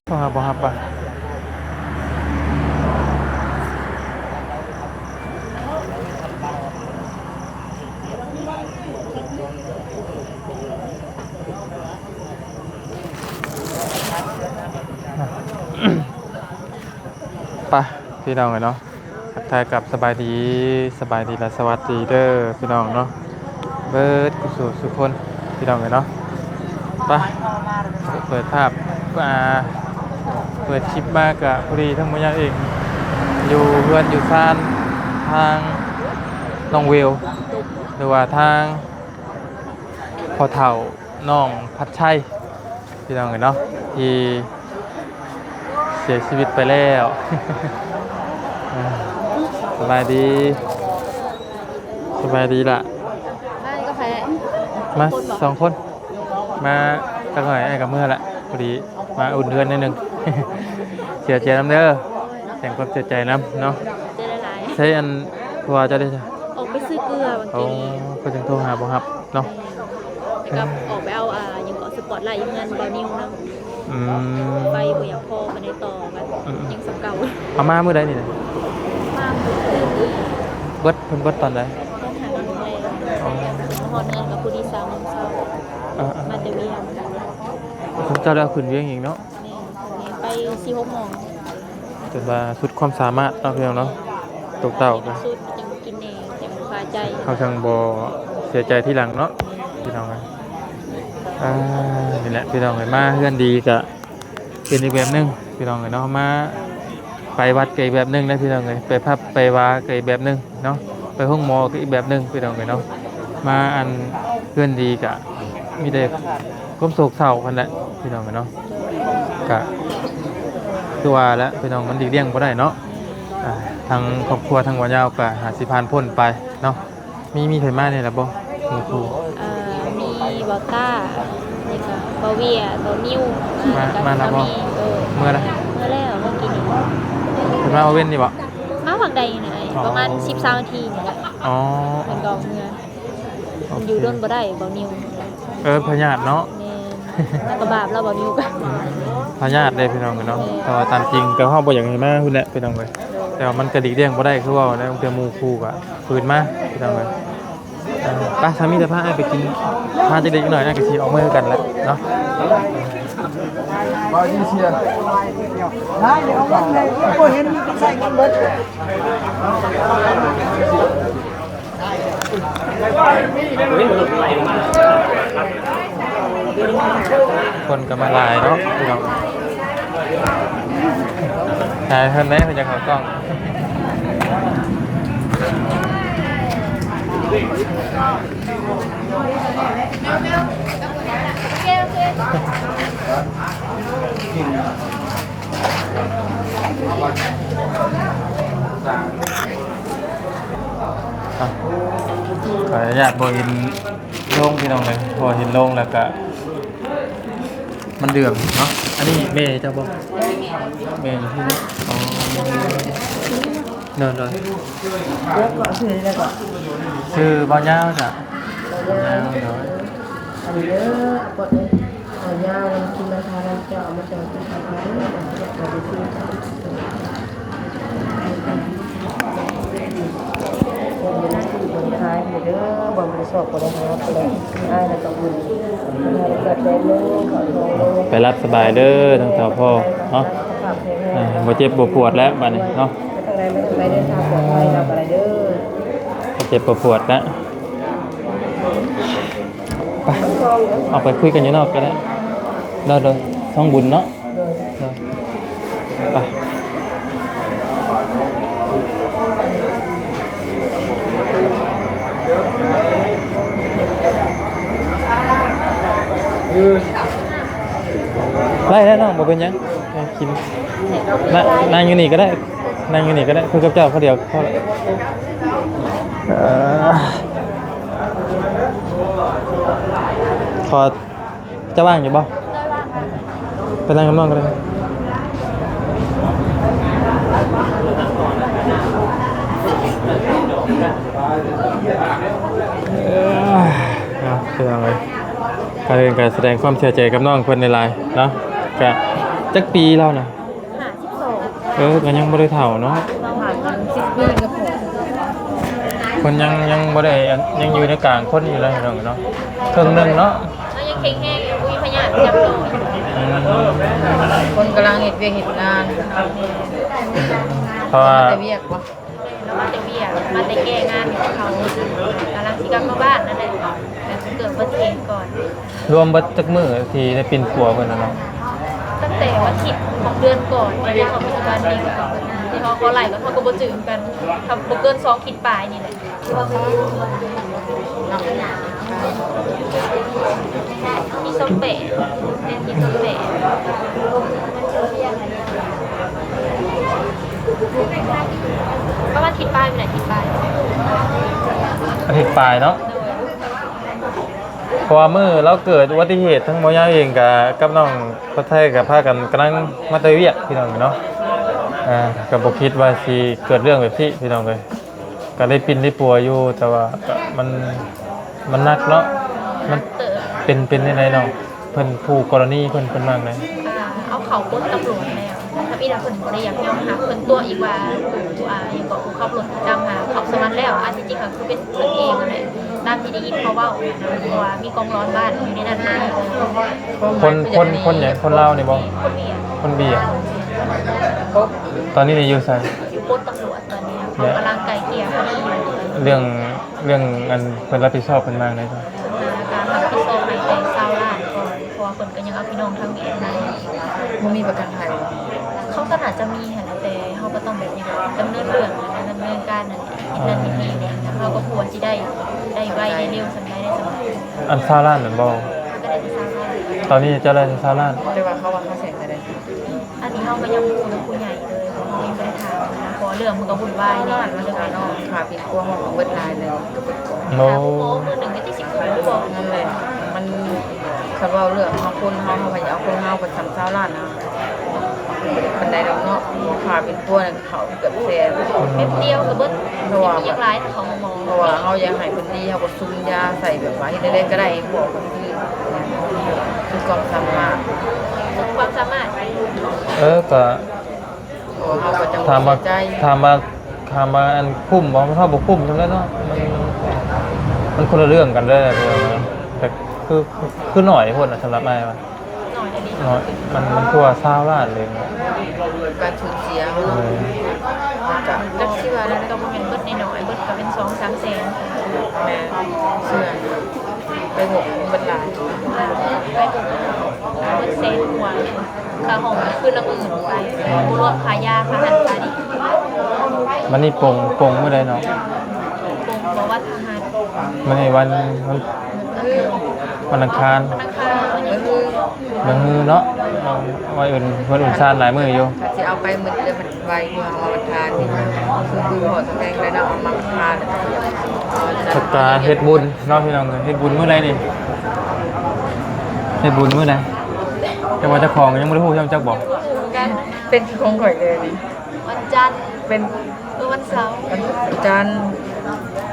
ໂທຫາບໍ່ຮັບວ່າ ໄປ ພີ່ນ້ອງເອີຍເນາະ. ທັກທາຍກັບສະບາຍດີ ສະບາຍດີ ແລະ ສະຫວັດດີເດີພີ່ນ້ອງເນາະ ເບິດສູ່ສູ່ຄົນພີ່ນ້ອງເອີຍເນາະ. ໄປ ເປີດພາບ ອ່າ ເປີດຄລິບມາກະພໍດີທັງໝົດຍາເອງ ຢູ່ເຮືອນຢູ່ຊານທາງນ້ອງເວວ ຫຼືວ່າທາງພໍ່ເຖົ້າ ນ້ອງພັດໄຊ ພີ່ນ້ອງເອີຍເນາະ ທີ່ເສຍຊີວິດໄປແລ້ວ. ສະບາຍດີ ສະບາຍດີລະ ມາກັບໃຜ? ມາສອງຄົນ ມາຈັກໜ້ອຍອ້າຍກໍເມືອລະ ພໍດີມາອຸ່ນເຮືອນໜ້ອຍໜຶ່ງ. ເສຍໃຈນຳເດີ ແສດງຄວາມເສຍໃຈນຳເນາະ. ໃຊ້ອັນ ຜົວເຈົ້າເດ້? ອອກໄປຊື້ເກືອບາງກີ້ນີ້ ເພິ່ນຈຶ່ງໂທຫາບໍ່ຮັບເນາະ. ແລ້ວກໍອອກໄປເອົາ ອ່າ ຫຍັງເກາະ ສະປອດໄລຢູ່ເຮືອນບ່າວນິວນຳ. ອືມ ໄຟບໍ່ຢາກພໍປານໃດ ຕໍ່ກັນ ອືມ ຍັງສ່ຳເກົ່າ. ເອົາມາມື້ໃດນີ້ນະ? ມາມື້ຄືນນີ້. ເບິດ ເພິ່ນເບິດຕອນໃດ? ຕອນຫ້າໂມງແລງ. ອໍ ມາຮອດເຮືອນກໍພໍດີສາມໂມງເຊົ້າ. ເອີໆ ມາແຕ່ວຽງ. ເຈົ້າໄດ້ເອົາຂຶ້ນວຽງອີກເນາະ? ແມ່ນ ໄປສີ່ຫົກໂມງ ຈົນວ່າສຸດຄວາມສາມາດເນາະ ພີ່ນ້ອງເນາະ. ຕົກເຕົ້າ ສຸດຈັ່ງກິນແດ່ ຈັ່ງຄາໃຈ ເຮົາຈັ່ງບໍ່ເສຍໃຈທີຫຼັງເນາະ ພີ່ນ້ອງເອີຍ. ອ່າ ນີ້ແຫຼະ ພີ່ນ້ອງເອີຍ ມາເຮືອນດີກະເປັນອີກແບບໜຶ່ງ ພີ່ນ້ອງເອີຍເນາະ. ມາໄປວັດກະອີກແບບໜຶ່ງເດ້ ພີ່ນ້ອງເອີຍ ໄປພັບໄປວາກະອີກແບບໜຶ່ງເນາະ ໄປໂຮງໝໍກະອີກແບບໜຶ່ງ ພີ່ນ້ອງເອີຍເນາະ. ມາອັນເຮືອນດີກະມີແຕ່ຄວາມໂສກເສົ້າຫັ້ນແຫຼະ ພີ່ນ້ອງເອີຍເນາະ. ກະຄືວ່າແຫຼະ ພີ່ນ້ອງ ມັນຫຼີກລ່ຽງບໍ່ໄດ້ເນາະ. ອ່າ ທາງຄອບຄົວທາງບ່າວຍາວກະຫາຊິຜ່ານພົ້ນໄປເນາະ. ມີ ມີໃຜມາແດ່ລະບໍ່? ໝູ່ຄູ່ ເອີ ມີບ່າວຕ້າ ແລ້ວກໍບ່າວເວຍ ບ່າວນິວ ມາ ມາແລ້ວບໍ່? ເອີ ເມືອລະ ເມືອແລ້ວ ເມື່ອກີ້ນີ້. ເພິ່ນມາເວັນນີ້ບໍ່? ມາຫວ່າງໃດນີ້ນະ ອໍ ປະມານສິບ ຊາວນາທີນີ້ແຫຼະ. ອໍ ເພິ່ນກໍອອກເມືອ. ໂອເຄ ມັນຢູ່ດົນບໍ່ໄດ້ ບ່າວນິວ. ເອີ ພະຍາດເນາະ. ແມ່ນ ແລ້ວກໍບາບລາວ ບ່າວນິວກະ ອືມ ພະຍາດເດ້ ພີ່ນ້ອງເອີຍເນາະ. ແມ່ນ ແຕ່ວ່າຕາມຈິງກໍເຮົາບໍ່ຢາກໃຫ້ມາພຸ້ນແຫຼະ ພີ່ນ້ອງເອີຍ. ໂດຍ ແຕ່ວ່າມັນກະຫຼີກລ່ຽງບໍ່ໄດ້ ຄືເວົ້າແລ້ວ ແຕ່ໝູ່ຄູ່ກະ ຝືນມາ ພີ່ນ້ອງເອີຍ. ເອີ ໄປ ສາມີ ດຽວພາອ້າຍໄປກິນ ມາຈັກເລັກໜ້ອຍ ອ້າຍກໍຊິອອກເມືອຄືກັນແຫຼະເນາະ. ບໍ່ເຫັນໃສ່ກັນເບິດ. ຄົນກໍມາຫຼາຍເນາະ ພີ່ນ້ອງ. ຫຼາຍຄົນເດ້ ເພິ່ນຢາກເຂົ້າກ້ອງ. ອ່ະ ຂໍອະນຸຍາດບໍ່ເຫັນໂລງ ພີ່ນ້ອງເອີຍ ພໍເຫັນໂລງແລ້ວກະ ມັນເຫຼືອມເນາະ. ອັນນີ້ແມ່ເຈົ້າບໍ່? ແມ່ຢູ່ພີ້ເນາະ. ອໍ ໂດຍໆ ຊື່ບ່າວຍາວຈ້ະ. ບ່າວຍາວ ໂດຍ. ອັນນີ້ເດີ ກົດເດີ ເອົາຢານຳກິນນຳທານນຳເຈົ້າ ເອົາມາຈອງກິນນຳເຈົ້າເດີ ເອົາໄປຊື້ ບໍ່ໄດ້ຊື້ບໍ່ໄດ້ຂາຍເດີ ບໍ່ໄດ້ຊອກບໍ່ໄດ້ຫາ ບໍ່ໄດ້ອາຍແລ້ວກໍບຸນ ໄປຫຼັບສະບາຍເດີ ທັງເຖົ້າພໍ່ເນາະ ອ່າ ບໍ່ເຈັບບໍ່ປວດແລ້ວບາດນີ້ເນາະ ໄປທາງໃດມາທາງໃດເດີ ທາງປອດໄພນຳກໍໄດ້ເດີ ບໍ່ເຈັບບໍ່ປວດແລ້ວ. ໄປ ອອກໄປຄຸຍກັນຢູ່ນອກກໍໄດ້ ໂດຍໆ ຫ້ອງບຸນເນາະ ໂດຍ ໄປ ໄດ້ແລ້ວເນາະ ບໍ່ເປັນຫຍັງ ກິນ ນ- ນັ່ງຢູ່ນີ້ກໍໄດ້ ນັ່ງຢູ່ນີ້ກໍໄດ້ ຄຸຍກັບເຈົ້າຄົນດຽວພໍແລ້ວ ເອີ ຂໍ ເຈົ້າວ່າງຢູ່ບໍ່? ໂດຍ ວ່າງ. ໄປນັ່ງກັບນ້ອງກໍໄດ້ ເອີ ເນາະ ເປັນຫຍັງເລີຍ ກ່ອນອື່ນກໍສະແດງຄວາມເສຍໃຈກັບນ້ອງເພິ່ນຫຼາຍໆເນາະ ກະ ຈັກປີລາວນະ? ຫ້າສິບສອງ. ເອີ ກໍຍັງບໍ່ໄດ້ເຖົ້າເນາະ. ປະມານສິບປີກໍພໍ. ເພິ່ນຍັງ ຍັງບໍ່ໄດ້ ອັນ ຍັງຢູ່ໃນກາງຄົນຢູ່ເລີຍເນາະ ເຄິ່ງໜຶ່ງເນາະ. ລາວຍັງແຂງແຮງຢູ່ ບໍ່ມີພະຍາດປະຈຳໂຕ. ອືມ ຄົນກຳລັງເຮັດວຽກເຮັດງານ. ເພາະວ່າ ມາແຕ່ວຽກບໍ່? ລາວມາແຕ່ວຽກ ມາແຕ່ແກ່ງານຂອງເຂົາ ກຳລັງຊິກັບມາບ້ານນັ້ນແຫຼະ ແລ້ວເກີດອຸບັດຕິເຫດກ່ອນ. ລວມເບິດຈັກມື້ທີ່ໄດ້ປິ່ນປົວເພິ່ນນະເນາະ? ຕັ້ງແຕ່ວັນທີ ຂອງເດືອນກ່ອນ ຈົນຮອດປັດຈຸບັນນີ້ ທີ່ເຮົາຂໍໄລ່ກໍ ເຮົາກໍບໍ່ຈື່ຄືກັນ ກໍບໍ່ເກີນສອງທິດປາຍນີ້ແຫຼະ. ທີສອງແປດ ເດືອນທີສອງແປດ ປະມານທິດປາຍນີ້ແຫຼະ ທິດປາຍ ອາທິດປາຍເນາະ. ໂດຍ ເພາະວ່າມື້ລາວເກີດອຸບັດຕິເຫດ ທັງໝໍຍາວເອງກະກັບນ້ອງພັດໄທກະພາກັນກຳລັງມາແຕ່ວຽກ ພີ່ນ້ອງເນາະ. ອ່າ ກະບໍ່ຄິດວ່າຊິເກີດເລື່ອງແບບນີ້ ພີ່ນ້ອງເອີຍ. ກະໄດ້ປິ່ນໄດ້ປົວຢູ່ ແຕ່ວ່າກະມັນ ມັນໜັກເນາະ ມັນເປັນ ເປັນແນວໃດນ້ອງ? ເພິ່ນ ຄູ່ກໍລະນີເພິ່ນ ເພິ່ນວ່າແນວໃດ? ອ່າ ເອົາເຂົ້າປົນຕຳຫຼວດແລ້ວ ທຳອິດເພິ່ນບໍ່ໄດ້ຢາກຍອມຮັບ ເພິ່ນຕົວະອີກວ່າ ຜູ້ ອ່າ ຫຍັງເກາະ ຜູ້ຂັບລົດທີ່ຕາມຫາເຂົ້າສະຫວັນແລ້ວ. ອັນທີ່ຈິງກໍຄືເປັນເພິ່ນເອງຫັ້ນແຫຼະ ຕາມທີ່ໄດ້ຍິນເຂົາເວົ້າ ເພາະວ່າມີກອງຫຼອນບ້ານຢູ່ໃນນັ້ນ. ຄົນ ຄົນ ຄົນຫຍັງ? ຄົນລາວນີ້ບໍ່? ຄົນຫວຽດ ຄົນຫວຽດ. ຕອນນີ້ນີ້ຢູ່ໃສ? ຢູ່ປົນຕຳຫຼວດຕອນນີ້ ເຂົາກຳລັງໄກ່ເກ່ຍຄະດີຢູ່. ເລື່ອງ ເລື່ອງອັນເພິ່ນຮັບຜິດຊອບເພິ່ນວ່າແນວໃດ? ເພິ່ນຫາການຮັບຜິດຊອບໃຫ້ແຕ່ຊາວລ້ານກ່ອນ ເພາະວ່າເພິ່ນກໍຍັງເອົາພີ່ນ້ອງທາງວຽດນາມ. ບໍ່ມີປະກັນໄພບໍ່? ເຂົາກໍໜ້າຈະມີຫັ້ນແຫຼະ ແຕ່ເຮົາກໍຕ້ອງແບບຫຍັງ ດຳເນີນເລື່ອງ ດຳເນີນການນັ້ນ ເລື່ອງທີ່ດີແຫຼະ ເຮົາກໍຜູ້ວ່າຊິໄດ້ ໄດ້ໄວໄດ້ເລັວສ່ຳໃດໄດ້ສ່ຳນັ້ນ. ອັນຊາວລ້ານນັ້ນບໍ່? ກໍໄດ້ແຕ່ຊາວລ້ານ. ຕອນນີ້ເຈົ້າໄດ້ແຕ່ຊາວລ້ານ? ແຕ່ວ່າເຂົາວ່າເຂົາແສນເທົ່າໃດ? ອັນນີ້ເຮົາກໍຍັງບໍ່ຮູ້ນຳຜູ້ໃຫຍ່ເລີຍ ເພາະເຮົາຍັງບໍ່ໄດ້ຖາມ ເພາະເລື່ອງມັນກໍວຸ່ນວາຍແດ່. ເຮົາເລີຍວ່ານ້ອງຄ່າປິ່ນປົວເຮົາກໍເບິດຫຼາຍແລ້ວ ກໍເບິດກ່ອນ. ໂອ້ ໝໍມື້ໜຶ່ງກໍຈັກສິບພັນຫຼືບໍ່? ນັ້ນແຫຼະ ມັນ ຄັນເວົ້າເລື່ອງເຮົາຄົນເຮົາ ເຮົາກໍຢາກເອົາຄົນເຮົາກໍສ່ຳຊາວລ້ານນະ ປານໃດດອກເນາະ. ຄ່າປິ່ນປົວນັ້ນເຂົ້າເກືອບແສນ ແປັບດຽວກໍເບິດ. ເພາະວ່າ ຍັງຫຼາຍຖ້າເຂົາບໍ່ໝໍ ເພາະວ່າເຮົາຢາກໃຫ້ເພິ່ນດີ ເຮົາກໍຊຸມຢາໃສ່ ແບບວ່າເຮັດແນວໃດກໍໄດ້ ບອກເພິ່ນຄືສຸດຄວາມສາມາດ ສຸດຄວາມສາມາດ. ເອີ ກໍ ເພາະວ່າເຮົາກໍຈະ ຖາມວ່າ ເສຍໃຈ ຖາມວ່າ ຖາມວ່າອັນຄຸ້ມບໍ່? ເຮົາບໍ່ຄຸ້ມສ່ຳໃດເນາະ ມັນ ມັນຄົນລະເລື່ອງກັນເລີຍ. ແຕ່ຄື ຄື ຄືໜ້ອຍໂພດນະ ສຳລັບອ້າຍວ່າ ໜ້ອຍອີ່ຫຼີ ໜ້ອຍ ມັນ ມັນຄືວ່າຊາວລ້ານເລີຍ ການສູນເສຍເນາະ. ເອີ ມັນກະ ຈັກຊິວ່າແນວໃດ ກໍບໍ່ແມ່ນເບິດນ້ອຍໆ ເບິດກໍເປັນສອງສາມແສນ. ແມ່ນ ເຊື່ອ ໄປຫົກເບິດຫຼາຍ ໄປຫົກເບິດແສນກວ່າ. ຄ່າຫ້ອງຄືລະໝື່ນໄປ ບໍ່ລວມຄ່າຢາ ຄ່າຫັ້ນຄ່ານີ້. ບັດນີ້ປົງ ປົງມື້ໃດເນາະ? ປົງບໍ່ ວັນພະຫັດ. ມື້ນີ້ວັນ ວັນ ວັນອັງຄານ ວັນອັງຄານ ມື້ຮື ມື້ຮືເນາະ. ໄວ້ເອີ້ນເພິ່ນອຸ່ນຊານຫຼາຍມື້ຢູ່ ຊິເອົາໄປມື້ດຽວມັນໄວ ເພາະວ່າວັນທານນີ້ ອືມ ຄື ຄືພໍສະແດງໄດ້ເນາະ ເອົາມາວັນທານ. ແລ້ວກະເຮັດບຸນເນາະ ພີ່ນ້ອງເອີຍ. ເຮັດບຸນມື້ໃດນີ້? ເຮັດບຸນມື້ໃດ? ແຕ່ວ່າເຈົ້າຂອງຍັງບໍ່ໄດ້ຮູ້ ຈຳຈັກບໍ່? ບໍ່ຮູ້ຄືກັນ ເປັນຄືຂອງຂ້ອຍເລີຍນີ້ ວັນຈັນ ເປັນ ເອີ ວັນເສົາ ວັນຈັນ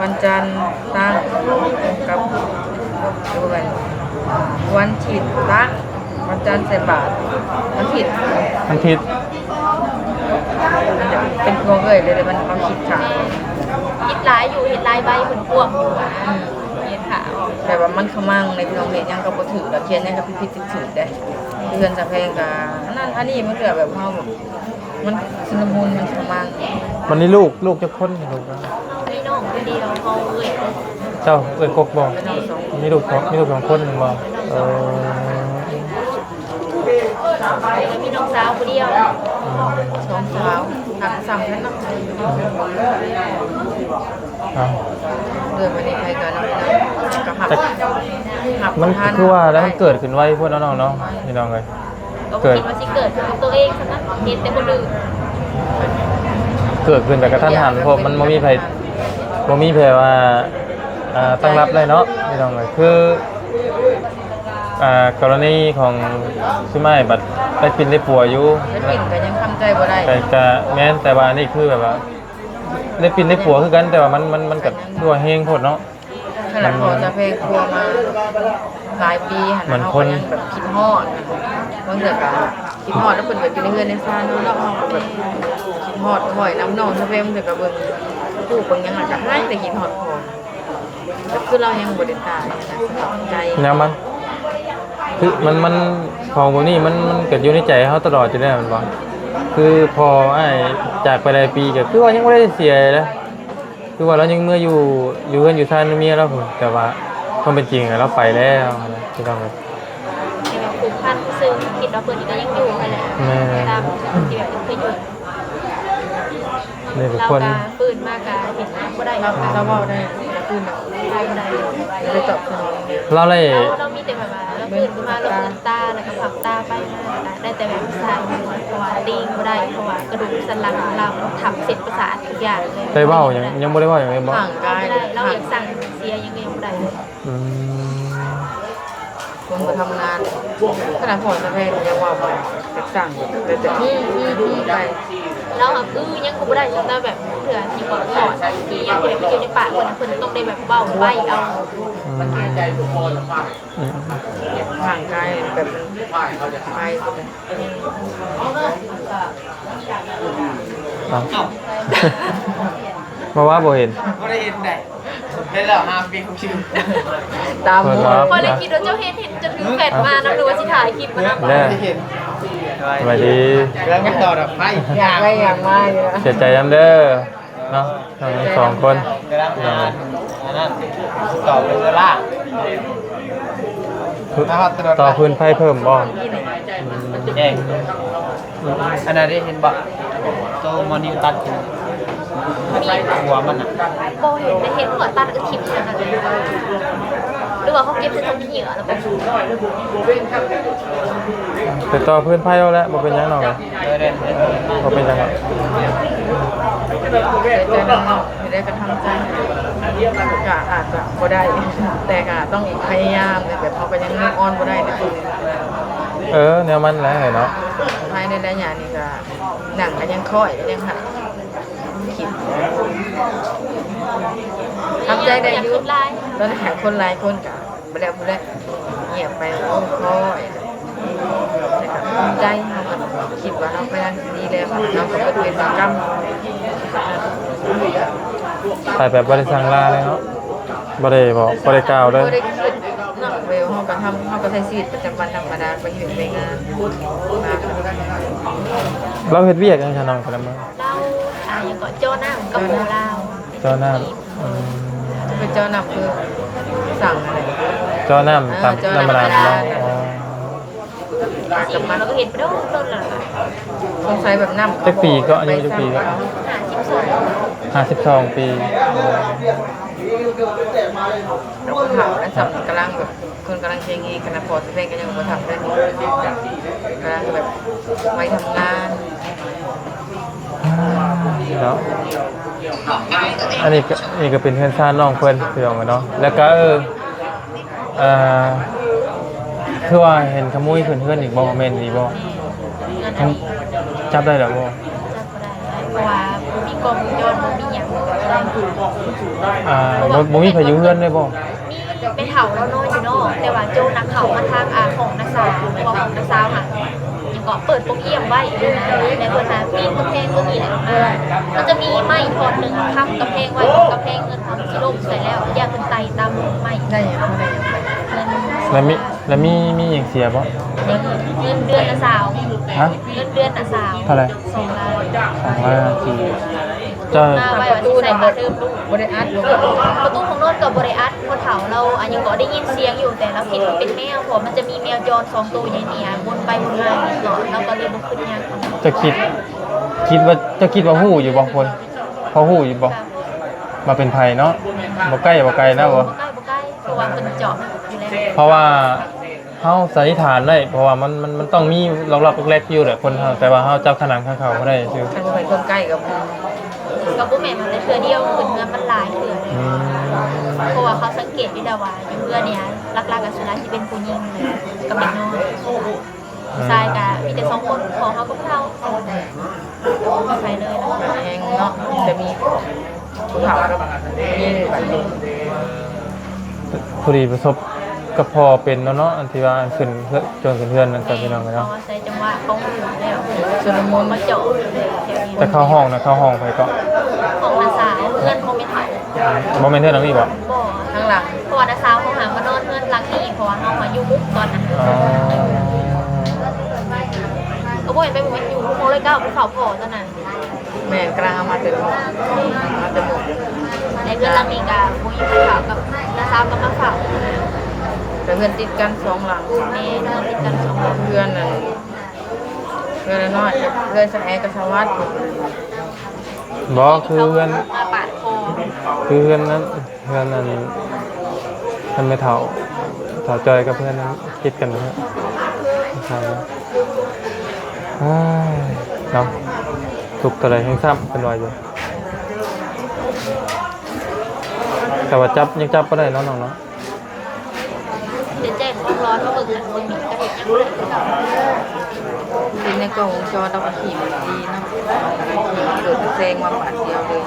ວັນຈັນຕັ້ງກັບ ຫຼືວ່າແມ່ນ ວັນທິດຕັ້ງ ວັນຈັນໃສ່ບາດ ວັນທິດ ວັນທິດ ເປັນຂອງເອື້ອຍເລີຍ ມັນເອົາຄິດຂາດ ເຮັດຫຼາຍຢູ່ ເຮັດຫຼາຍໃບ ເພິ່ນກວມຢູ່ ອືມ ເຮັດຂາດ ແບບວ່າມັນຂະມັງໃນພີ່ນ້ອງ ເຮັດຫຍັງກໍບໍ່ຖືກ ແລ້ວຂຽນຫຍັງກໍຜິດໆຖືກໆເດ້. ເຮືອນສາວແພງກໍອັນນັ້ນອັນນີ້ ມັນກໍແບບເຮົາແບບ ມັນຊຸນລະມຸນ ມັນຂະມັງ. ບັດນີ້ລູກ ລູກຈັກຄົນ? ລູກ ມີນ້ອງຄົນດຽວ ເຮົາເອື້ອຍກົກ. ເຈົ້າເອື້ອຍກົກບໍ່? ມີລູກ ມີລູກສອງຄົນແມ່ນບໍ່? ເອີ ແລ້ວມີນ້ອງສາວຜູ້ດຽວ. ອືມ ສອງສາວ ຮັກຊ້ຳກັນເນາະ. ເອົາ ເລື່ອງອັນນີ້ໃຜກໍນຳ ກໍຮັບ ຮັບ ມັນຄືວ່າແລ້ວ ມັນເກີດຂຶ້ນໄວໂພດເນາະ ນ້ອງເນາະ ພີ່ນ້ອງເອີຍ. ກໍບໍ່ຄິດວ່າຊິເກີດຂຶ້ນກັບຕົວເອງຊັ້ນນະ ເຫັນແຕ່ຄົນອື່ນ. ເກີດຂຶ້ນແບບກະທັນຫັນ ເພາະມັນບໍ່ມີໃຜ ບໍ່ມີໃຜວ່າ ອ່າ ຕັ້ງຮັບໄດ້ເນາະ ພີ່ນ້ອງເອີຍ. ຄື ອ່າ ກໍລະນີຂອງຊຸມອ້າຍບັດໄດ້ປິ່ນໄດ້ປົວຢູ່ ໄດ້ປິ່ນກໍຍັງທຳໃຈບໍ່ໄດ້ ກໍ ກໍແມ່ນ ແຕ່ວ່າອັນນີ້ຄືແບບວ່າໄດ້ປິ່ນໄດ້ປົວຄືກັນ ແຕ່ວ່າມັນ ມັນ ມັນກໍຄືວ່າແຮງໂພດເນາະ. ຂະໜາດພໍ່ສາວແພງປົວມາຫຼາຍປີຫັ້ນນະ ເຮົາກໍຍັງແບບຄິດຮອດນະ ບາງເທື່ອກໍ ຄິດຮອດ ແລ້ວເພິ່ນກໍຢູ່ໃນເຮືອນໃນຊານເນາະ ເຮົາກໍແບບຄິດຮອດ ຂ້ອຍນຳນ້ອງຊະແພມ ເພິ່ນກໍເບິ່ງຮູບເບິ່ງຫຍັງ ແລ້ວກໍຫາຍ ແຕ່ຄິດຮອດພໍ່ ກໍຄືລາວຍັງບໍ່ໄດ້ຕາຍ ໃຈ ແນວມັນ ຄືມັນ ມັນ ຂອງພວກນີ້ມັນ ມັນກໍຢູ່ໃນໃຈເຮົາຕະຫຼອດຢູ່ແລ້ວແມ່ນບໍ່? ຄືພໍ່ອ້າຍຈາກໄປຫຼາຍປີ ກໍຄືວ່າຍັງບໍ່ໄດ້ເສຍເລີຍ ຄືວ່າລາວຍັງເມືອຢູ່ ຢູ່ເຮືອນຢູ່ຊານນຳເມຍລາວພຸ້ນ ແຕ່ວ່າຄວາມເປັນຈິງລາວໄປແລ້ວນະ ພີ່ນ້ອງເອີຍ. ແຕ່ວ່າຜູກພັນຊື່ໆ ຄິດວ່າເພິ່ນກໍຍັງຢູ່ຫັ້ນແຫຼະ ແມ່ນ ຕາມທີ່ແບບເພິ່ນເຄີຍຢູ່. ນີ້ກໍ ລາວ ຄົນ ກໍຟື້ນມາກໍເຮັດຫຍັງບໍ່ໄດ້ ລາວ ລາວເວົ້າໄດ້ ແຕ່ຟື້ນແບບໄດ້ບໍ່ໄດ້ ໄດ້ຕອບສະໜອງ ລາວໄດ້ ລາວ ລາວມີແຕ່ແບບວ່າ ລາວຟື້ນມາ ລາວລືມຕາ ແລ້ວກໍພັບຕາໄປມາ ໄດ້ແຕ່ແບບສາຍ ເພາະວ່າຕີງບໍ່ໄດ້ ເພາະວ່າກະດູກສັນຫຼັງຂອງລາວມັນທັບເສັ້ນປະສາດທຸກຢ່າງເລີຍ ໄດ້ເວົ້າຫຍັງ ຍັງບໍ່ໄດ້ເວົ້າຫຍັງເລີຍບໍ່? ຮ່າງກາຍ ລາວຢາກສັ່ງເສຍຫຍັງກໍຍັງບໍ່ໄດ້. ອືມ ຄົນບໍ່ທຳງານ ຂະໜາດພໍ່ນະແພງຍັງເວົ້າວ່າຢາກສ້າງ ແຕ່ ແຕ່ ອືມ ອືມ ອືມ ໄປ ລາວຫາກ ອື ຍັງກໍບໍ່ໄດ້ ແຕ່ແບບເທື່ອທີ່ບໍ່ຖອດ ທີ່ຍັງແບບຢູ່ໃນປາກເພິ່ນ ເພິ່ນຕ້ອງໄດ້ແບບເວົ້າໄປເອົາ ອືມ ອືມ ຮ່າງກາຍແບບມັນໄປ ເອົາ ມາວ່າບໍ່ເຫັນ ບໍ່ໄດ້ເຫັນໃດ ເຫັນແລ້ວຫາປີຂອງຊື່ ຕາມ ເພິ່ນວ່າ ຂ້ອຍເລີຍຄິດວ່າເຈົ້າເຫັນ ເຫັນເຈົ້າຖືແຟນມານຳ ຫຼືວ່າຊິຖ່າຍຄລິບມານຳ ແລ້ວ ສະບາຍດີ ກຳລັງໄປຕໍ່ດອກໄມ້ ຢາກໄປຢາກມາຢູ່ ເສຍໃຈນຳເດີເນາະ ທັງສອງຄົນ ກຳລັງຫາອັນນັ້ນ ຕໍ່ໄປເວລາ ມາຮອດຖະໜົນ ຕໍ່ຟືນໄຟເພີ່ມບໍ່? ແຈ້ງ ອັນນັ້ນເດ້ ເຫັນບໍ່? ໂຕມໍນິວຕັດຂຶ້ນ ຫົວມັນນະ ບໍ່ເຫັນ ແຕ່ເຫັນຫົວຕັດ ເອີ ຄລິບນັ້ນນະ ຫຼືວ່າເຂົາເກັບໃສ່ຖົງຂີ້ເຫຍື້ອແລ້ວບໍ່? ໄປຕໍ່ຟືນໄຟເອົາແຫຼະ ບໍ່ເປັນຫຍັງດອກ ເອີ ບໍ່ເປັນຫຍັງດອກ ເສຍໃຈນຳເນາະ ເຮັດໄດ້ກໍທຳໃຈ ກໍອາດຈະບໍ່ໄດ້ ແຕ່ກໍຕ້ອງພະຍາຍາມ ແບບເຮົາກໍຍັງ move on ບໍ່ໄດ້ໃນຈຸດນີ້ ເອີ ແນວມັນແຫຼະເນາະ ພາຍໃນໄລຍະນີ້ກໍ ໜັງກໍຍັງຄ້ອຍ ກໍຍັງຫັກ ຄິດ ທຳໃຈໄດ້ຢູ່ ຕອນນີ້ຄົນຫຼາຍຄົນກໍບໍ່ແລ້ວຜູ້ໃດ ງຽບໄປ ໂອ້ ຄ່ອຍ ແຕ່ກໍທຳໃຈ ເຮົາກໍຄິດວ່າເຮົາໄປທາງທີ່ດີແລ້ວ ເຮົາກໍເປັນເວรເປັນກຳ ໄປແບບບໍ່ໄດ້ສັ່ງລາເລີຍເນາະ ບໍ່ໄດ້ບອກ ບໍ່ໄດ້ກ່າວເລີຍ ບໍ່ໄດ້ຄິດເນາະ ເວລາເຮົາກໍທຳ ເຮົາກໍໃຊ້ຊີວິດປະຈຳວັນທຳມະດາ ໄປເຮັດວຽກງານ ມາ ລາວເຮັດວຽກຫຍັງຊະນ້ອງ ແຕ່ລະມື້? ລາວ ອ່າ ຫຍັງເກາະ ຈໍ້ນ້ຳກັບໂປລາວ ຈໍ້ນ້ຳ ອືມ ຈະເປັນຈໍ້ນ້ຳຄືສັ່ງຫັ້ນແຫຼະ ຈໍ້ນ້ຳ ເອີ ຕາມ ຈໍ້ນ້ຳ ນ້ຳບາດານ ບາດານ ເນາະ ອໍ ລາວກໍເຮັດໄປດົນໆແລ້ວ ສົງໄສແບບນ້ຳ ຈັກປີເກາະ? ອາຍຸຈັກປີເກາະ? ຫ້າສິບສອງ ຫ້າສິບສອງປີ ແລ້ວຄົນເຖົ້າ ອັນສຳ ກຳລັງແບບ ຄົນກຳລັງເສັງອີກ ຂະໜາດພໍ່ຊິແພງກໍຍັງບໍ່ເຖົ້າເລີຍ ກຳລັງແບບໄວທຳງານ ເນາະ ອັນນີ້ກໍ ນີ້ກໍເປັນເຮືອນຊານນ້ອງເພິ່ນ ພີ່ນ້ອງເນາະ ແລ້ວກໍ ເອີ ເອີ ຄືວ່າເຫັນຂະໂມຍຂຶ້ນເຮືອນອີກບໍ່ ແມ່ນອີ່ຫຼີບໍ່? ຈັບໄດ້ແລ້ວບໍ່? ຈັບບໍ່ໄດ້ ເພາະວ່າບໍ່ມີກ້ອງວົງຈອນ ບໍ່ມີຫຍັງ ຈັບບໍ່ໄດ້ ອ່າ ບໍ່ ບໍ່ມີໃຜຢູ່ເຮືອນເລີຍບໍ່? ມີແມ່ເຖົ້າລາວນອນຢູ່ນອກ ແຕ່ວ່າໂຈນນະເຂົ້າມາທາງ ອ່າ ຫ້ອງນ້າສາວ ເພາະວ່າຫ້ອງນ້າສາວຫັ້ນ ຍັງເກາະ ເປີດປ່ອງຢ້ຽມໄວ້ ແລ້ວເພິ່ນຫາປີນກຳແພງເບິ່ງອີ່ແຫຼະ ອ່າ ມັນຈະມີໄມ້ທ່ອນໜຶ່ງຄ້ຳກຳແພງໄວ້ ກຳແພງເຮືອນເຮົາຊິລົ້ມໃສ່ແລ້ວ ຢ້ານເພິ່ນໄຕ່ຕຳໄມ້ ໄດ້ຫຍັງ ເງິນ ແລ້ວມີ ແລ້ວມີ ມີຫຍັງເສຍບໍ່? ເງິນ ເງິນເດືອນລະຊາວ ຮະ? ເງິນເດືອນລະຊາວ ເທົ່າໃດ? ສອງລ້ານ ສອງລ້ານກີບ ເຈົ້າ ມາໄວ້ວ່າຊິໃສ່ຄ່າເທີມລູກ ບໍ່ໄດ້ອັດບໍ່? ປະຕູຫ້ອງນອນກໍບໍ່ໄດ້ອັດ ພໍ່ເຖົ້າລາວ ອັນຫຍັງກໍໄດ້ຍິນສຽງຢູ່ ແຕ່ລາວຄິດວ່າເປັນແມວ ເພາະມັນຈະມີແມວຈອນສອງໂຕໃຫຍ່ເມຍວົນໄປວົນມາຢູ່ຕະຫຼອດ ລາວກໍເລີຍບໍ່ຄິດຫຍັງ. ເຈົ້າຄິດ ຄິດວ່າ ເຈົ້າຄິດວ່າຮູ້ຢູ່ບໍ່ຄົນ? ພໍຮູ້ຢູ່ບໍ່ ວ່າເປັນໃຜເນາະ? ບໍ່ໃກ້ບໍ່ໄກນະບໍ່? ບໍ່ໃກ້ບໍ່ໄກ ເພາະວ່າເພິ່ນເຈາະຢູ່ແລ້ວ ເພາະວ່າ ເຮົາສັນນິຖານໄດ້ ເພາະວ່າມັນ ມັນ ມັນຕ້ອງມີລັອກໆແລັກໆຢູ່ແຫຼະຄົນເຮົາ ແຕ່ວ່າເຮົາຈັບຂະໜາດຂອງເຂົາບໍ່ໄດ້ຊື່. ຄັນບໍ່ແມ່ນຄົນໃກ້ກໍ ກໍບໍ່ແມ່ນວ່າແຕ່ເທື່ອດຽວ ເປັນເຮືອນມັນຫຼາຍເທື່ອ. ອືມ ເພາະວ່າເຂົາສັງເກດຢູ່ແລ້ວວ່າ ຢູ່ເຮືອນນີ້ ຫຼັກໆ ກໍສ່ວນຫຼາຍຊິເປັນຜູ້ຍິງ ແລ້ວກໍເປັນນ້ອງ. ອືມ ຜູ້ຊາຍກໍມີແຕ່ສອງຄົນ ພໍ່ເຮົາກັບເຮົາ ບໍ່ມີໃຜເລີຍ. ແຮງເນາະ ຈະມີຜູ້ເຖົ້າກັບຜູ້ຍິງ ພໍດີປະສົບ ກໍພໍເປັນແລ້ວເນາະ ອັນທີ່ວ່າອັນຂຶ້ນເຮືອນ ຈວນຂຶ້ນເຮືອນນັ້ນກໍ ພີ່ນ້ອງເອີຍເນາະ ເພາະວ່າໃສ່ຈັງຫວະຂອງເຂົາຢູ່ແລ້ວ ຊຸລະມຸນ ເຂົາເຈົ້າ ແຕ່ເຂົ້າຫ້ອງນະ ເຂົ້າຫ້ອງໃຜເກາະ? ຫ້ອງນ້າສາວ ເຮືອນຂອງແມ່ເຖົ້າ ບໍ່ແມ່ນເຮືອນຫຼັງນີ້ບໍ? ບໍ່ ທາງຫຼັງ ເພາະວ່ານ້າສາວເຂົາຫາມານອນເຮືອນຫຼັງນີ້ ເພາະວ່າເຮົາຫາຢູ່ມຸກຕອນນັ້ນ ອໍ ກໍບໍ່ແມ່ນໄປ ບໍ່ແມ່ນຢູ່ມຸກເລີຍ ກ້າວໄປເຝົ້າພໍ່ຕອນນັ້ນ. ແມ່ນ ກຳລັງເອົາມາແຕ່ໝໍ້ ມາແຕ່ໝໍ້ ໃນເຮືອນຫຼັງນີ້ກະບໍ່ມີໃຜເຝົ້າ ກັບນ້າສາວກັບມາເຝົ້າ ແຕ່ເຮືອນຕິດກັນສອງຫຼັງ ແມ່ນ ເຮືອນຕິດກັນສອງຫຼັງ ເຮືອນນັ້ນ ເຮືອນນ້ອຍ ເຮືອນສະແອກັບສະຫວັດ ບໍ່ ຄືເຮືອນ ມາປາດຄໍ ຄືເຮືອນນັ້ນ ເຮືອນອັນ ເຮືອນແມ່ເຖົ້າ ເຖົ້າຈ້ອຍກັບເຮືອນນັ້ນຕິດກັນເນາະ ເອີຍ ເນາະ ທຸກເທົ່າໃດແຮງຊ້ຳ ເພິ່ນວ່າຢູ່ ແຕ່ວ່າຈັບ ຍັງຈັບບໍ່ໄດ້ເນາະ ນ້ອງເນາະ ຈະແຈ້ງຄວາມຮ້ອນມາເບິ່ງ ອັນ ເບິ່ງນີ້ກໍເຮັດຫຍັງບໍ່ໄດ້ຄືເກົ່າ ເຫັນໃນກ້ອງວົງຈອນ ລາວກໍຂີ່ບໍ່ດີເນາະ ຂີ່ລົດແຊງມາບາດດຽວເລີຍ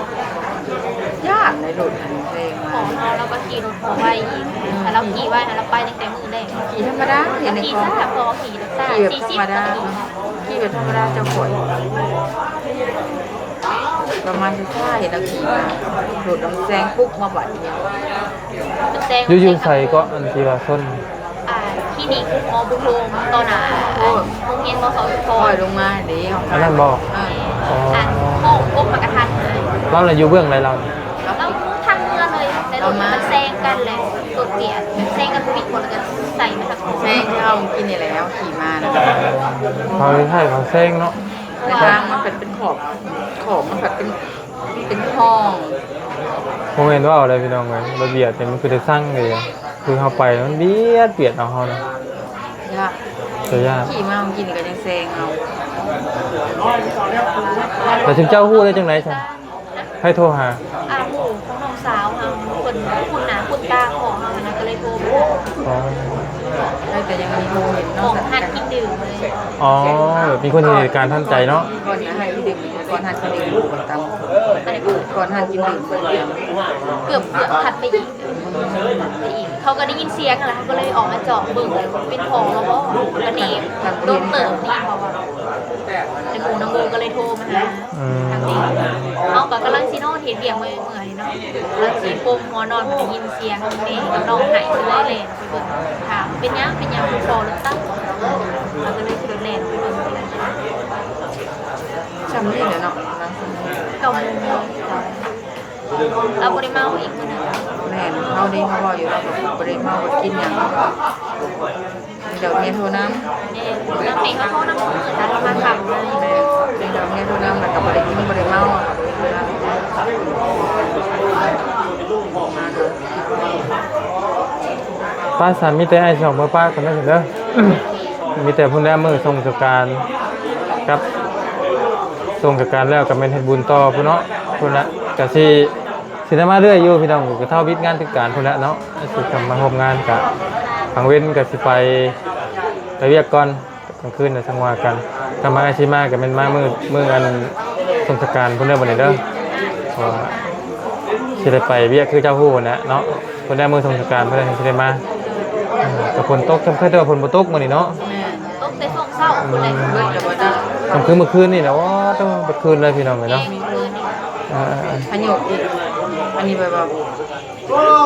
ຢ້ານໃນລົດຫັ້ນແຊງມາ ຂອງເຮົາ ລາວກໍຂີ່ລົດບໍ່ໄວອີກ ຖ້າລາວຂີ່ໄວຫັ້ນລາວໄປຕັ້ງແຕ່ມື້ແລກ ຂີ່ທຳມະດາ ເຫັນໃນກ້ອງ ຂີ່ຊ້າ ພໍຂີ່ຊ້າ ຂີ່ແບບທຳມະດາ ສີ່ສິບ ຂີ່ແບບທຳມະດາ ເຈົ້າຂ້ອຍ ປະມານຊ້າໆ ເຫັນລາວຂີ່ມາ ລົດນຳແຊງປຸບມາບາດດຽວ ມັນແຊງ ຢູ່ ຢູ່ໃສເກາະ ອັນທີ່ວ່າຊົນ? ອ່າ ຄລີນິກໝໍບຸນໂຮມ ຕໍ່ໜ້າ ໂອ້ ໂຮງຮຽນ ມສ ຊຸມພອນ ຂ້ອຍລົງມາເດ້ ອັນນັ້ນບໍ? ເອີ ອໍ ອັນໂຄ້ງກົມໝາກກະທັນ ລາວລະຢູ່ເບື້ອງໃດລາວ? ລາວທາງເມືອງເລີຍ ແຕ່ລົດມັນແຊງກັນແຫຼະ ລົດກຽດແຊງກັນບໍ່ມີຄົນ ແລ້ວກໍໃສ່ມາທາງໂຄ້ງ ແຊງທີ່ເຮົາກິນນີ້ແຫຼະ ເຮົາຂີ່ມານະ ເຂົາໃຫ້ເຂົາແຊງເນາະ ແຕ່ທາງມັນເປັນ ເປັນຂອບ ຂອບມັນເປັນ ເປັນຫ້ອງ ບໍ່ແມ່ນເວົ້າເດ້ພີ່ນ້ອງເອີຍ ລະບຽບນີ້ມັນຄືໄດ້ສັ່ງເດ້ ຄືເຮົາໄປມັນບຽດ ບຽດເອົາເຮົານະ ຍາກ ກໍຍາກ ຂີ່ມາເມື່ອກີ້ນີ້ກໍຍັງແຊງເຮົາ ແລ້ວເຈົ້າຮູ້ໄດ້ຈັ່ງໃດຊັ້ນ? ໃຜໂທຫາ? ອ່າ ໝູ່ຂອງນ້ອງສາວເຮົາ ເພິ່ນຄຸ້ນໜ້າຄຸ້ນຕາພໍ່ເຮົາຫັ້ນນະ ກໍເລີຍໂທມາ ອໍ ໃຜກໍຍັງມີໂທເຫັນເນາະ ຂອງຮ້ານກິນດື່ມເລີຍ ອໍ ແບບມີຄົນເຫັນເຫດການທັນໃຈເນາະ ກ່ອນຮ້ານກິນດື່ມ ກ່ອນຮ້ານກິນດື່ມ ກ່ອນຮ້ານກິນດື່ມ ເກືອບ ເກືອບຖັດໄປອີກ ເຂົາກໍໄດ້ຍິນສຽງຫັ້ນແຫຼະ ເຂົາກໍເລີຍອອກມາຈອກເບິ່ງ ເປັນພໍ່ເຮົາບໍ່ ກໍເນມດົນເຕີບນີ້ ເພາະວ່າ ແຕ່ໝູ່ນຳໂບກໍເລີຍໂທມາຫາ ອືມ ທາງນີ້ ເຮົາກໍກຳລັງຊິນອນເຮັດວຽກເມື່ອຍໆເນາະ ກຳລັງຊິປົງຫົວນອນ ກໍໄດ້ຍິນສຽງແມ່ກັບນ້ອງໄຫ້ ກໍເລີຍແລ່ນອອກໄປເບິ່ງ ຖາມເປັນຫຍັງ ເປັນຫຍັງ ພໍ່ລົດຕັບ ເຮົາກໍເລີຍຂີ່ລົດແລ່ນອອກໄປເບິ່ງ ຊ່ຳນີ້ແຫຼະເນາະ ປະມານຊ່ຳນີ້ ເກົ້າໂມງ ລາວບໍ່ໄດ້ເມົາອີກມື້ນັ້ນ ແມ່ນ ເຮົາເດ້ ເຮົາເວົ້າຢູ່ ລາວກໍບໍ່ໄດ້ເມົາ ບໍ່ກິນຫຍັງ ດອກເມຍໂທນຳ ແມ່ນ ນຳແມ່ເຮົາໂທນຳມື້ນັ້ນ ລາວມາຄ່ຳ ແມ່ນ ດອກເມຍໂທນຳ ແລ້ວກໍບໍ່ໄດ້ກິນ ບໍ່ໄດ້ເມົາ ໄປ ຊັ້ນມີແຕ່ອ້າຍສອງເມືອປະກັນເດີ ມີແຕ່ພຸ້ນແຫຼະ ມື້ສົງກະການກັບ ສົງກະການແລ້ວກໍແມ່ນເຮັດບຸນຕໍ່ພຸ້ນເນາະ ພຸ້ນລະ ກະຊິ ຊິໄດ້ມາເລື້ອຍຢູ່ພີ່ນ້ອງ ກະເທົ່າວິກງານວິກການພຸ້ນແຫຼະເນາະ ຊິກັບມາຮ່ວມງານ ກະກາງເວັນກະຊິໄປ ໄປວຽກກ່ອນ ກາງຄືນນະຈັ່ງວ່າກັນ ຄັນວ່າຊິມາກະແມ່ນມາມື້ ມື້ອັນສົງກະການພຸ້ນເດີ ບັດນີ້ເດີ ເພາະວ່າຊິໄດ້ໄປວຽກຄືເຈົ້າຮູ້ຫັ້ນແຫຼະເນາະ ພຸ້ນແຫຼະ ມື້ສົງກະການພຸ້ນແຫຼະ ຈັ່ງຊິໄດ້ມາ ກະຝົນຕົກ ຈຳເຄີຍແຕ່ວ່າຝົນບໍ່ຕົກມື້ນີ້ເນາະ ແມ່ນ ຕົກແຕ່ຊ່ວງເຊົ້າພຸ້ນແຫຼະ ອືມ ເບິດແລ້ວບໍ່ຕາ ກໍຄືມື້ຄືນນີ້ແຫຼະ ໂອ້ ເບິດຄືນເລີຍພີ່ນ້ອງເອີຍເນາະ ເອີ ພາຍຸອີກ ອັນນີ້ແບບວ່າ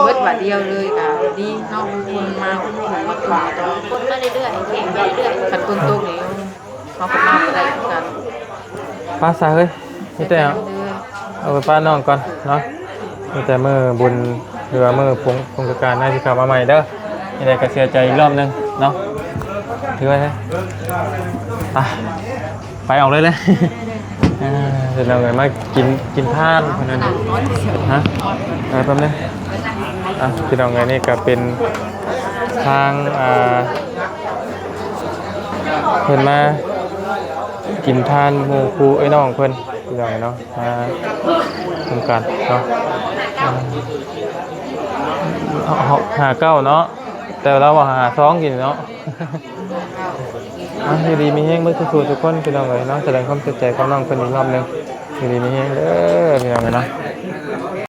ເບິດບາດດຽວເລີຍກໍດີເນາະ ຄົນມາອຸດໜູນມາເຖິງ ຄົນມາເລື້ອຍໆ ແຂກມາເລື້ອຍໆ ຄັນຝົນຕົກນີ້ເຮົາກໍມາບໍ່ໄດ້ຄືກັນ ໄປຊະເຮີ້ຍ ມີແຕ່ເອົາໄປປ້ານ້ອງກ່ອນເນາະ ມີແຕ່ມື້ບຸນ ຫຼືວ່າມື້ສົງ ສົງກະການ ໃຫ້ຊິເຂົ້າມາໃໝ່ເດີ ຈັ່ງໃດກໍເສຍໃຈອີກລອບໜຶ່ງເນາະ ຖືໄວ້ເຮີ້ຍ ໄປ. ໄປອອກເລີຍເລີຍ ເອີ ພີ່ນ້ອງເອີຍ ມາກິນ ກິນທານເພິ່ນນັ້ນ ຮະ ເອີ ແປັບໜຶ່ງ ອ່ະ ພີ່ນ້ອງເອີຍ ນີ້ກໍເປັນທາງ ອ່າ ເພິ່ນມາກິນທານໝູ່ຄູ່ເອື້ອຍນ້ອງເພິ່ນ ພີ່ນ້ອງເນາະ ມານຳກັນເນາະ ອ່າ ຫ້າເກົ້າເນາະ ແຕ່ລາວວ່າຫ້າສອງກິນເນາະ. ອ່ະ ຢູ່ດີມີແຮງເບິດສູ່ໆທຸກຄົນ ພີ່ນ້ອງເອີຍເນາະ ສະແດງຄວາມເສຍໃຈກັບນ້ອງເພິ່ນອີກຮອບໜຶ່ງ ຢູ່ດີມີແຮງເດີ ພີ່ນ້ອງເອີຍເນາະ